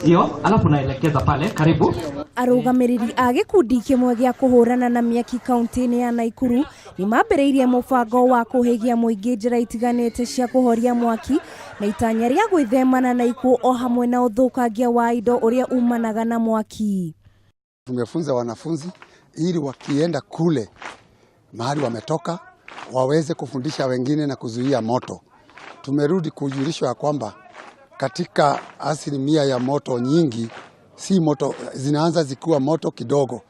Hiyo, alafu naelekeza pale, karibu. Arũgamĩrĩri a gĩkundi kĩmwe gĩa kũhũrana na mĩaki kaunti-inĩ ya Naikuru nĩ mambĩrĩirie mũbango wa kũhĩgia mũingĩ njĩra itiganĩte cia kũhoria mwaki na itanya rĩa gwĩthemana na ikuũ o hamwe na ũthũkangia wa indo ũrĩa umanaga na mwaki. Tumefunza wanafunzi ili wakienda kule mahali wametoka waweze kufundisha wengine na kuzuia moto. Tumerudi kujulishwa ya kwamba katika asilimia ya moto nyingi si moto zinaanza zikiwa moto kidogo,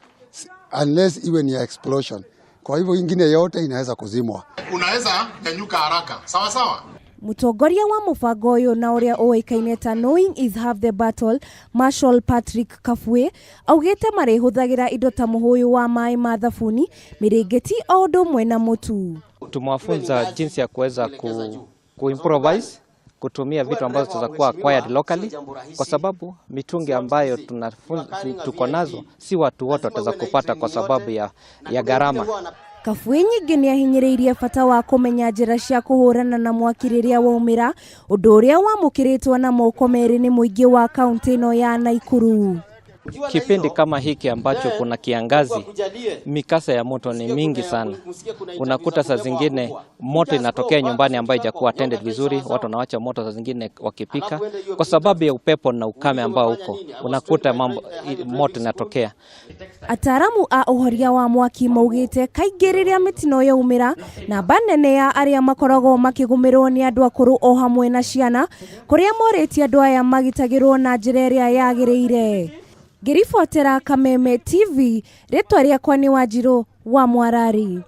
unless iwe ni ya explosion. Kwa hivyo ingine yote inaweza kuzimwa. Unaweza nyanyuka haraka, sawa sawa. Mũtongoria wa mũbango ũyũ na ũrĩa ũĩkaine ta Knowing is Half the Battle, Marshal Patrick Kafue, augĩte marĩhũthagĩra indo ta mũhũyũ wa maĩ ma thabuni, mĩrĩngĩti o ũndũ ũmwe na mũtu. Tumewafunza jinsi ya kuweza kuimprovise kutumia vitu ambazo zitakuwa acquired locally, kwa sababu mitungi ambayo tuko nazo si watu wote wataweza kupata kwa sababu ya gharama. Kabue nyingĩ nĩahinyĩrĩirie bata wa kũmenya njĩra cia kũhũrana na mwaki rĩrĩa waumĩra, ũndũ ũrĩa wamũkĩrĩtwo na moko merĩ nĩ mũingĩ wa kaunti ĩno ya Naikuru. Kipindi kama hiki ambacho kuna kiangazi, mikasa ya moto ni mingi sana. Unakuta saa zingine moto inatokea nyumbani ambayo haijakuwa attended vizuri, watu wanawacha moto saa zingine wakipika kwa sababu ya upepo na ukame ambao uko, unakuta mambo moto inatokea. Ataramu a ũhoria wa mwaki maugĩte kaingĩ rĩrĩa mĩtino yaumĩra, namba nene ya arĩa makoragwo makĩgũmĩrwo nĩ andũ akũrũ o hamwe na ciana, kũrĩa morĩtie andũ aya magitagĩrwo na njĩra ĩrĩa yagĩrĩire. Ngĩribotera Kameme TV, rĩtwa rĩakwa nĩ Wanjirũ wa Mwarari.